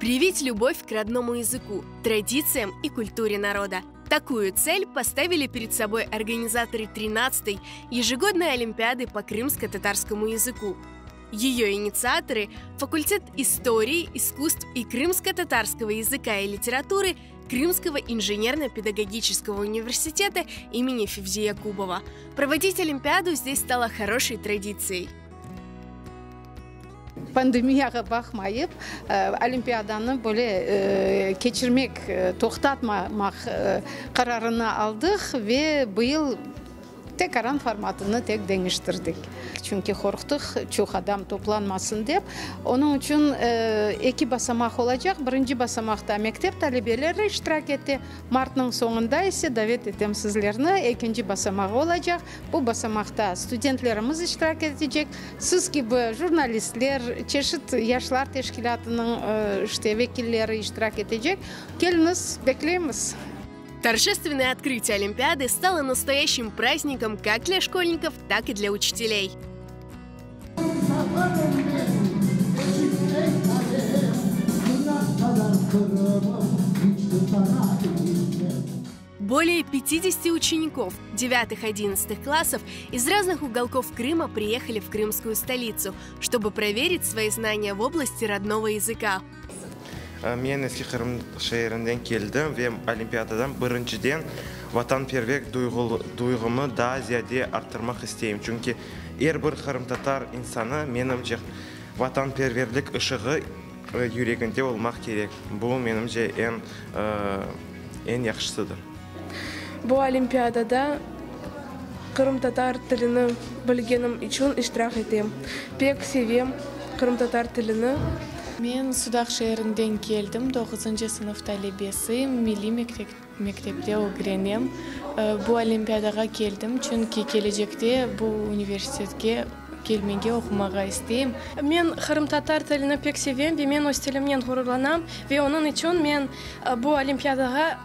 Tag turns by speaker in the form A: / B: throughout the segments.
A: Привить любовь к родному языку, традициям и культуре народа. Такую цель поставили перед собой организаторы 13-й ежегодной олимпиады по крымско-татарскому языку. Ее инициаторы – факультет истории, искусств и крымско-татарского языка и литературы Крымского инженерно-педагогического университета имени Февзи Якубова. Проводить Олимпиаду здесь стало хорошей традицией.
B: Pandemiyağa baqmayıp, olimpiadanı böyle keçirmek, toqtatmamaq qararını aldıq ve bu yıl tekaran formatını tek deñiştirdik. Çünki qorqtıq, çoq adam toplanmasın dep. Onıñ içün eki basamaq olacaq. Birinci basamaqta mektep talebeleri iştirak ete, martnıñ soñunda ise davet etem sizlerni, ekinci basamağı olacaq. Bu basamaqta studentlerimiz iştirak etecek, siz kibi jurnalistler, çeşit yaşlar teşkilâtınıñ işte vekilleri iştirak etecek. Keliñiz, bekleymiz!
A: Торжественное открытие Олимпиады стало настоящим праздником как для школьников, так и для учителей. Более 50 учеников 9-11 классов из разных уголков Крыма приехали в крымскую столицу, чтобы проверить свои знания в области родного языка.
C: Men Eski Qırım şeerinden keldim ve olimpiadadan birinciden vatanperver duyğumı daa ziyade arttırmaq isteyim, çünki er bir qırımtatar insanı, menimce, vatanperverlik ışığı yüreginde olmaq kerek. Bu, menimce, eñ eñ yahşısıdır.
D: Bu olimpiadada qırımtatar tilini bilgenim içün iştirak etem. Pek sevem qırımtatar tilini.
E: Men Sudaq şeerinden keldim, doquzıncı sınıf talebesiyim, milliy mektepte ögrenem. Bu olimpiadağa keldim, çünki kelecekte bu universitetke kelmege, oqumağa isteyim.
F: Men qırımtatar tilini pek sevem ve men öz tilimnen ğururlanam ve onıñ içün men bu olimpiadağa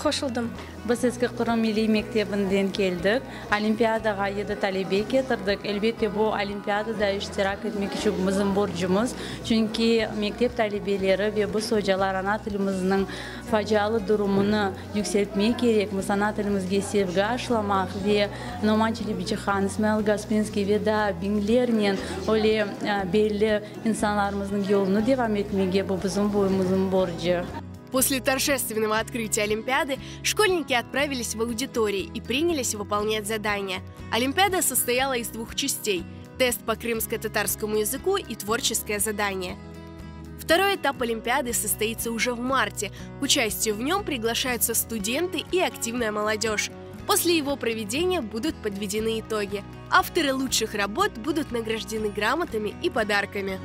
F: qoşuldım.
G: Biz Eski Qırım milliy mektebinden keldik. Olimpiadağa yedi talebe ketirdik. Elbette, bu olimpiadada iştirak etmek içün bizim borcumız, çünki mektep talebeleri ve biz, ocalar, ana tilimizniñ facialı durumını yükseltmek kerekmiz, ana tilimizge sevgi aşılamaq ve Noman Çelebicihan, İsmail Gasprinskiy ve daa biñlernen öyle belli insanlarımıznıñ yolunı devam etmege bu bizim boyumıznıñ borcu.
A: После торжественного открытия Олимпиады школьники отправились в аудитории и принялись выполнять задания. Олимпиада состояла из двух частей – тест по крымско-татарскому языку и творческое задание. Второй этап Олимпиады состоится уже в марте. К участию в нем приглашаются студенты и активная молодежь. После его проведения будут подведены итоги. Авторы лучших работ будут награждены грамотами и подарками.